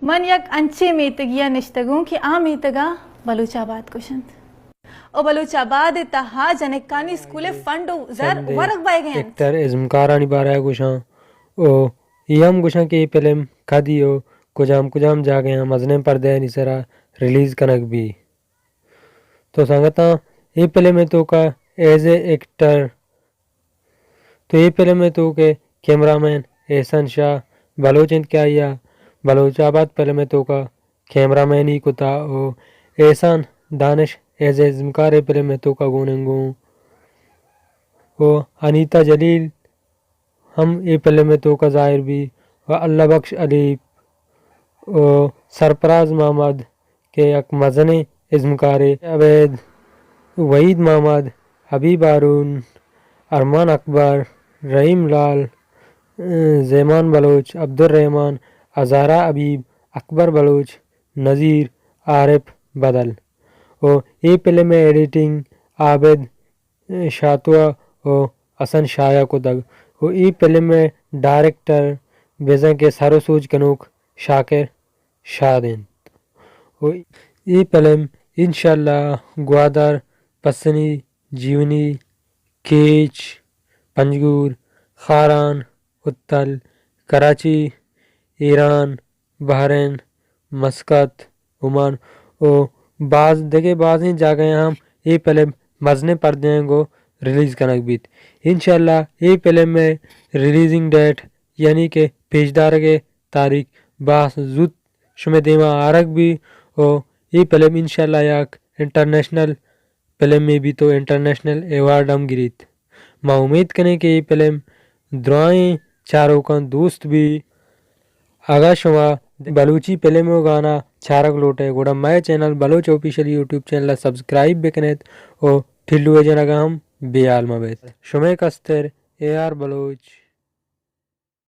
من یک انچیں میتگے ءَ نشتگوں کہ آ میتگ ءَ بلوچ آباد گوش اَنت۔ ءُ بلوچ آباد ءِ تہا جنکانی اسکول ءِ فنڈ ءُ زر ورگ بئیگ ءَ اَنت۔ ایکٹر ازمکارانی بارہ ءَ گوش آں ءُ اے ہم گوش آں کہ اے فلم کدی ءُ کجام کجام جاگہاں مزنیں پردہانی سرا ریلیز کنگ بی۔ تو سنگتاں، اے فلم ءِ توکا ایز اے ایکٹر، تو اے فلم ءِ توکا کیمرہ مین احسان شاہ بلوچ اِنت کہ آئی ءَ بلوچ آباد فلم ءِ توکا کیمرہ مینی کتا ءُ احسان دانش ایز اے ازمکار اے فلم ءِ توکا گون اِنت گوں ءُ انیتا جلیل ہم اے فلم ءِ توکا ظاہر بی ءُ اللہ بخش حلیف ءُ سرفراز محمد کہ یک مزنیں ازمکارے، ابید وحید محمد، حبیب ہارون، ارمان اکبر، رحیم لال، زیمان بلوچ، عبدالرحمن، ہزارہ حبیب، اکبر بلوچ، نذیر، عارف بدل۔ ءُ اے فلم ءِ ایڈیٹنگ عابد شاتوا ءُ حسن شاہ ءَ کتگ ءُ اے فلم ءِ ڈائریکٹر بزاں کہ سر ءُ سوج کنوک شاکر شاد اِنت ءُ اے فلم انشاءاللہ گوادر، پسنی، جیونی، کیچ، پنجگور، خاران، اتل، کراچی، ایران، بحرین، مسقط، عمان ءُ باز دگہ بازیں جاگہاں ہم اے فلم مزنیں پردیاں گوں ریلیز کنگ بیت۔ انشاءاللہ اے فلم ءِ ریلیزنگ ڈیٹ یعنی کہ پیش دارگ ءِ تاریخ باز زوت شمئے دیما آرگ بی ءُ اے فلم انشاءاللہ یک انٹرنیشنل فلمے بیت ءُ انٹرنیشنل ایوارڈ ہم گریت۔ ما امیت کنیں کہ اے فلم درائیں چاروکاں دوست بی۔ اگاں شما بلوچی فلم ءُ گانا چارگ لوٹ ئے گڑا مئے چینل بلوچ آفیشل یوٹیوب چینل ءَ سبسکرائب بکنیت ءُ ٹھلو ءِ جنگ ءَ ہم بے حال مہ بیت۔ شمئے کستر اے آر بلوچ۔